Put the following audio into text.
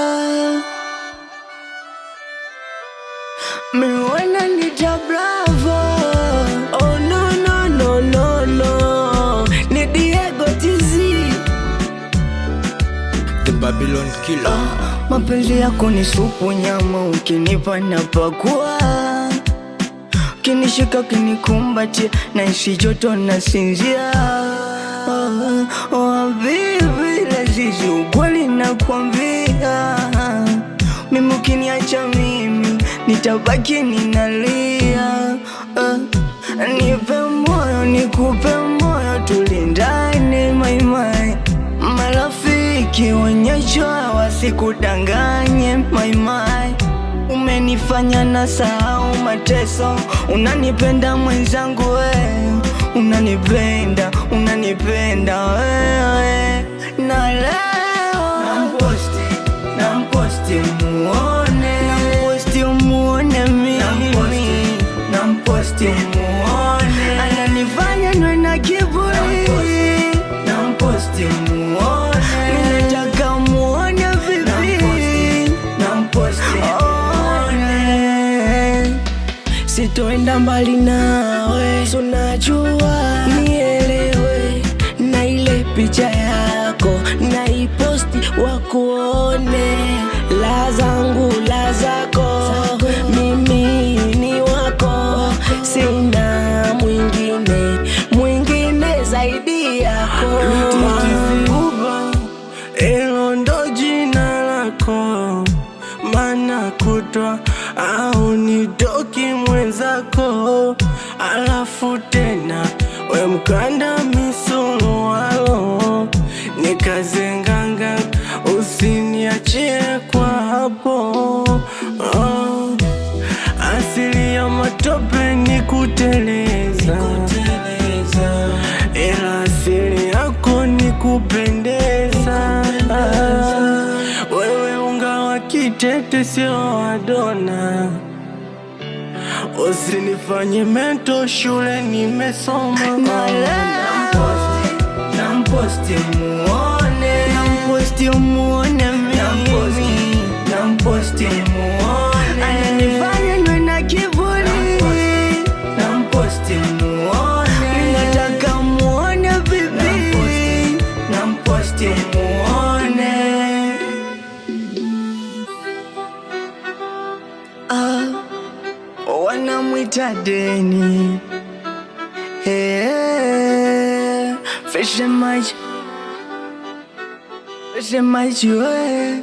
Oh, mi wananiita Bravo. Oh no no no no no, ni Diego TZ. The Babylon Killer. Mapenzi yako ni supu nyama, ukinipa napakua, ukinishika ukinikumbatia, nahisi joto nasinzia. Oh, oh, baby, lazizi ukweli nakwambia, mimi ukiniacha mimi nitabaki ninalia. Nipe moyo nikupe moyo, tulindane maimai, marafiki wenye choa wasikudanganye maimai. Umenifanya na sahau mateso, unanipenda mwenzangu wewe, unanipenda, unanipenda wewe. Na leo namposti, namposti muone, namposti muone mimi, namposti muone, ananifanya niwe na kiburi, namposti muone, mimi nataka muone vipi, namposti muone. Sitoenda mbali nawe, so najua nielewe, na ile picha yako na iposti wakuone, la zangu la zako, mimi ni wako, sina mwingine mwingine zaidi yako. Kuba, hilo ndo jina lako, mana kutwa au nitoki mwenzako, alafu tena we mkanda misuluwalo nikazenganga, usiniachie kwa hapo oh. Asili ya matope ni kuteleza, ila asili yako ni kupendeza. Wewe unga wa kitete sio wa dona, usinifanye mento, shule nimesoma. Na leo namposti muone, namposti muone mimi, namposti muone, ananifanya niwe na kiburi, namposti muone, mimi nataka muone vipi, namposti muone. Ah, wanamwita Deni. Hey, fresh and much, fresh and much, yeah.